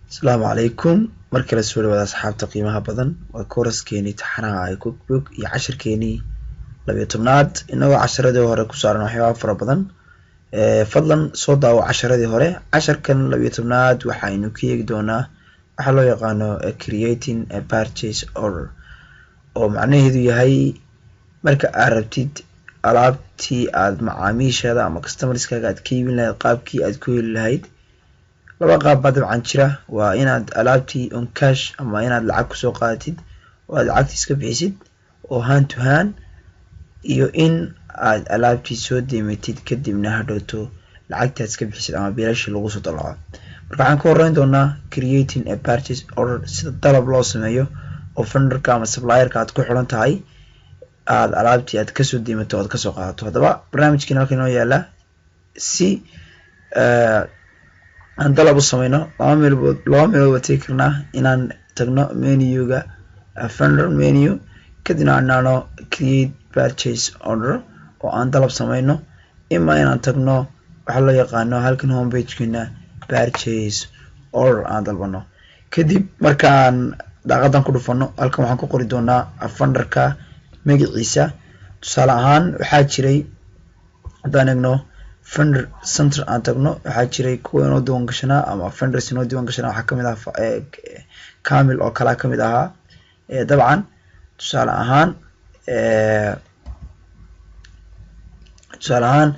Asalaamu calaykum. Mar kale soo dhawaada, asxaabta qiimaha badan. Waa kooraskeenii taxanaha ay QuickBook iyo cashirkeenii 12aad, inagoo casharadii hore ku saaran waxyaaba fara badan. Fadlan soo daawo casharadii hore. Casharkan 12aad waxaynu ka eegi doonaa waxaa loo yaqaano creating a purchase order, oo macnaheedu yahay marka aad rabtid alaabtii aad macaamiishaada ama customerskaaga aad ka iibin lahayd, qaabkii aad ku heli lahayd. Laba qaab baa dabcan jira: waa inaad alaabtii on cash ama inaad lacag kusoo qaadatid oo aad lacagtii iska bixisid oo hand to hand, iyo in aad alaabtii soo deymatid, kadibna hadhowto lacagtii aad iska bixisid ama biilashii lagu soo dalaco. Marka waxaan ka horeyn doonaa creating a purchase order, sida dalab loo sameeyo oo vendorka ama supplierka aad ku xiran tahay aad alaabtii aad kasoo deymato o aad kasoo qaadato. Haddaba barnaamijkiina halkan inoo yaala, si aan dalab u sameyno, laba meelood baa tegi karnaa: inaan tagno menuga, vendor menu, kadibna aan nahno create purchase order oo aan dalab sameyno, ima inaan tagno waxaa loo yaqaano halkan homepagekeena, purchase order aan dalbano. Kadib markaan daaqadan ku dhufano, halkan waxaan ku qori doonaa vendorka magaciisa. Tusaale ahaan, waxaa jiray, haddaan egno vendor center aan tagno, waxaa jiray kuwa inoo diiwan gashanaa ama vendors inoo diiwan gashanaa. Waxaa kamid ahaa Camil oo kalaa kamid ahaa. Dabcan tusaale ahaan,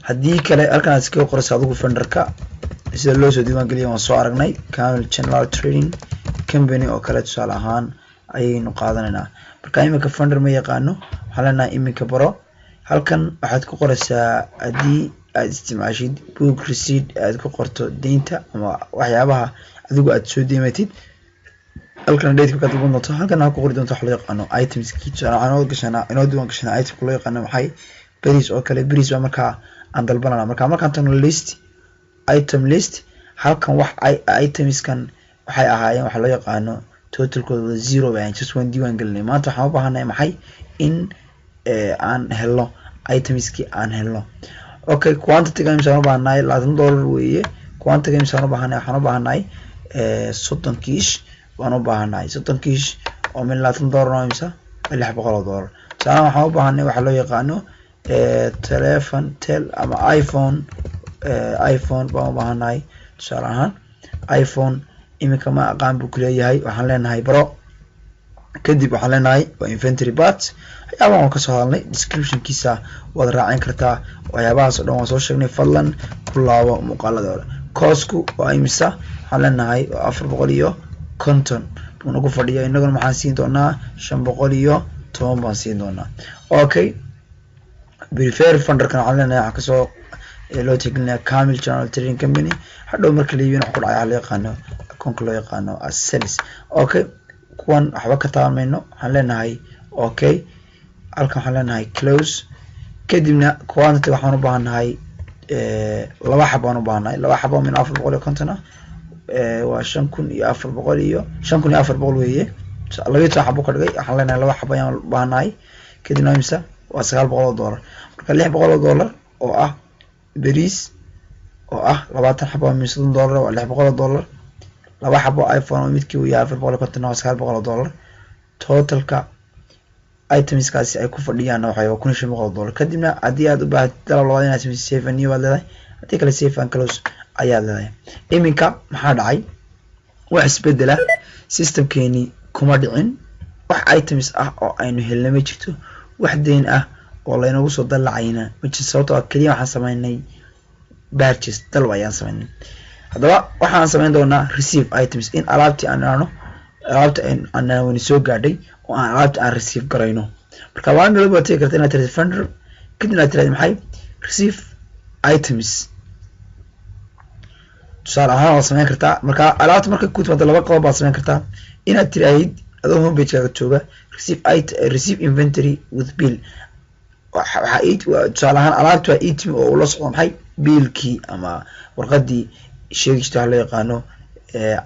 haddii kale halkan aad iskaga qoraysa adigu vendorka sida loo soo diiwan geliya waan soo aragnay. Camil General Trading Company oo kale tusaale ahaan ayaynu qaadanaynaa. Marka iminka vendor ma yaqaano, waxaan leenahay iminka baro. Halkan waxaad ku qoraysaa, haddii aad isticmaashid book receipt, aad ku qorto deynta ama waxyaabaha adigu aad soo deymatid. Halkan date ka dalban doonto, halkan waxaa ku qori doonto wax loo yaqaano itemski. Tusaale, waxaan inoo gashanaa, inoo diiwaan gashanaa itemka loo yaqaano maxay? Bariis oo kale. Bariis baa markaa aan dalbanana. Marka markaan tagno list, item list, halkan wax itemskan waxay ahaayeen waxa loo yaqaano totalkooda wada zero bay ahayn, just waan diiwaan gelinay. Maanta waxaan u baahanay maxay? In aan helno itemski, aan helno. Okay, quantity-ga imsaan u baahanahay? $20 weeye. Quantity-ga imsaan u baahanahay? Waxaan u baahanahay 30 kiish waan u baahanahay. 30 kiish oo min $20 oo imsa? $600. Tusaale, waxaan u baahanay waxaa loo yaqaano telefon tel ama iPhone. iPhone baan u baahanahay. Tusaale ahaan, iPhone iminka ma aqaan buu kuleeyahay. Waxaan leenahay baro. Kadib waxaan leenahay waa inventory part. Waxyaabahan waan kasoo hadalnay, descriptionkiisa waad raacin kartaa. Waxyaabahaas o dhan waan soo sheegnay, fadlan ku laabo muuqaalada hore. Costku waa imisa? Waxaan leenahay waa 450 buu nagu fadhiya. Inaguna maxaan siin doonaa? 510 baan siin doonaa. Okay, prefer vendorkan waxaan leenahay waxaan kasoo loo tixgelinaya Camil General Trading Company. Hadhow marka la iibin wax ku dhacay waxaa loo yaqaano akoonka loo yaqaano sales. Okay, kuwan waxba ka taaban mayno. Waxaan leenahay okay, halkan waxaan leenahay close. Kadibna quantity waxaan u baahannahay laba xab baan u baahannahay. Laba xabo min 450 ah waa shan kun iyo afar boqol iyo 5400 weeye. 12 xabo ka dhigay. Waxaan leenahay laba xabo ayaan u baahannahay. Kadibna imisa? Waa $900. Marka $600 oo ah beriis oo ah 20 xabo min $30 waa $600. Laba xabo iPhone oo midkii uu yahay 450 waa $900. Totalka itemskaasi ay ku fadhiyaan waxay waa $1500. Kadibna haddii aad u baahatid dalab labaad inaad samaysid, save and new baad leedahay. Haddii kale, save and close ayaad leedahay. Iminka maxaa dhacay? Wax isbedela systemkeeni kuma dhicin. Wax items ah oo aynu helna ma jirto, wax deyn ah oo laynagu soo dallacayna ma jirto, sababtoo ah keliya waxaan sameynay purchase, dalab ayaan sameynay. Haddaba waxaan sameyn doonaa receive items, in alaabtii aan idhaahno alaabta aan wani soo gaadhay oo aan alaabta aan receive garayno. Marka laba meelood baad tegi karta: inaad tirahdo vendor, kadibna aad tirahdo maxay? Receive items. Tusaale ahaan waad sameyn kartaa. Marka alaabta markay ku timaado, laba qodob baad sameyn kartaa: inaad tiraahid adoo homepagekaaga jooga receive it, receive inventory with bill. Waxaa tusaale ahaan alaabta waa item oo ula socdo maxay? Biilkii ama warqadii sheegi jirta waxa loo yaqaano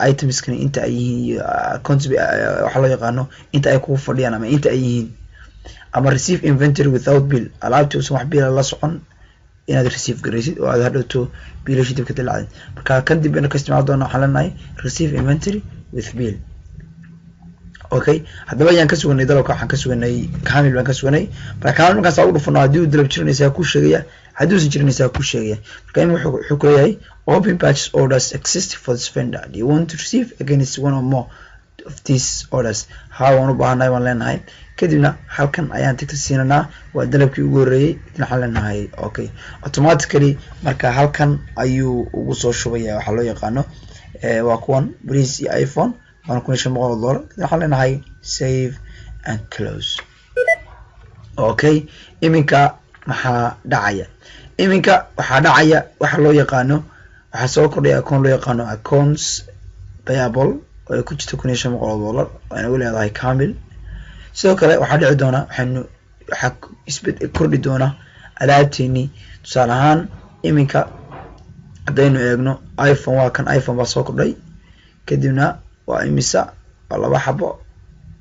itemskani inta ay yihiin iyo accounts waxa loo yaqaano inta ay kugu fadhiyaan ama inta ay yihiin, ama receive inventory without bill, alaabtii uusan wax biila la socon. Inaad receive garaysid oo aad hadhowto biilasha dib ka dilacdid. Marka kan dib baynu ka isticmaali doona. Waxaan leenahay receive inventory with bill. Okay, haddaba ayaan ka suganay dalabka. Waxaan ka suganay Kamil baan ka suganay. Marka Kamil markaas ugu dhufano, haddii uu dalab jirinaysaa ku sheegaya, haddii uusan jirinaysaa ku sheegaya. Marka in wuxuu ku leeyahay: "Open purchase orders exist for this vendor. Do you want to receive against one or more of these orders?" Haa, waan u baahannahay baan leenahay. Kadibna halkan ayaan tickta siinanaa. Waa dalabkii ugu horreeyey. Kadibna waxaan leenahay okay. Automatically marka halkan ayuu ugu soo shubaya. Waxaa loo yaqaano waa kuwan bariis iyo iPhone, waana $1,500. Kadibna waxaan leenahay save and close. Okay, iminka maxaa dhacaya? Iminka waxaa dhacaya waxa loo yaqaano, waxaa soo kordhaya account loo yaqaano accounts payable oo ay ku jirto $1,500 oo ay nagu leedahay Camil. Sidoo kale waxaa dhici doona, waxaynu waxaa isbed kordhi doona alaabteeni. Tusaale ahaan, iminka haddaynu eegno iPhone, waa kan, iPhone baa soo kordhay. Kadibna waa imisa? Waa laba xabo.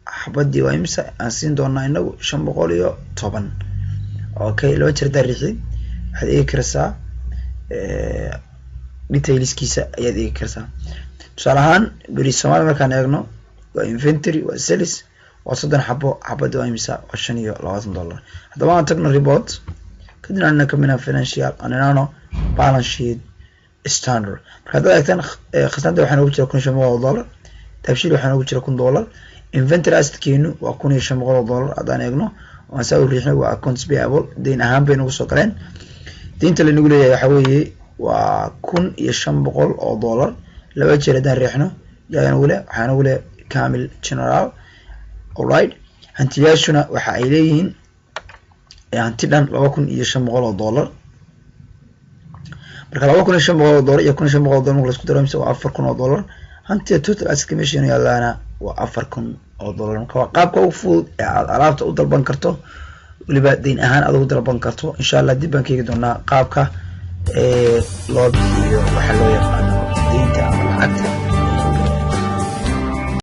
Xabadii waa imisa aan siin doonaa inagu? 510. Okay, laba jeer haddaa riixid, waxaad eegi karaysaa detailskiisa ayaad eegi karaysaa. Tusaale ahaan, beri Somalia markaan eegno, waa inventory, waa sales, waa 30 xabo. Xabadii waa imisa? Waa $25. Haddaba aan tagno report, kadibna anina kamina financial, aan inaano balance sheet standard. Marka haddaad eegtaan khasnada, waxaa noogu jira $1,500. Dahabshiil waxaa noogu jira $1,000. Inventory assetkeenu waa $1,500. Haddaan eegno, waan saa u riixnay, waa accounts payable, deyn ahaan bay nagu soo galeen. Deynta lanagu leeyahay waxaa weeye waa $1,500. Laba jeer haddaan riixno, yaa nagu leh? Waxaa nagu leh Camil General. Alright, hantiyaashuna waxa ay leeyihiin hanti dhan $2,500. Marka $2,500 iyo $1,500 marka laisku daro, mise waa $4,000. Hantida total assetka meesha inuu yaalaana waa $4,000. Marka waa qaabka ugu fudud ee aad alaabta u dalban karto, weliba deyn ahaan aad ugu dalban karto. Insha Allah dib baan ka eegi doonaa qaabka loo bixiyo waxa loo yaqaano deynta ama lacagta.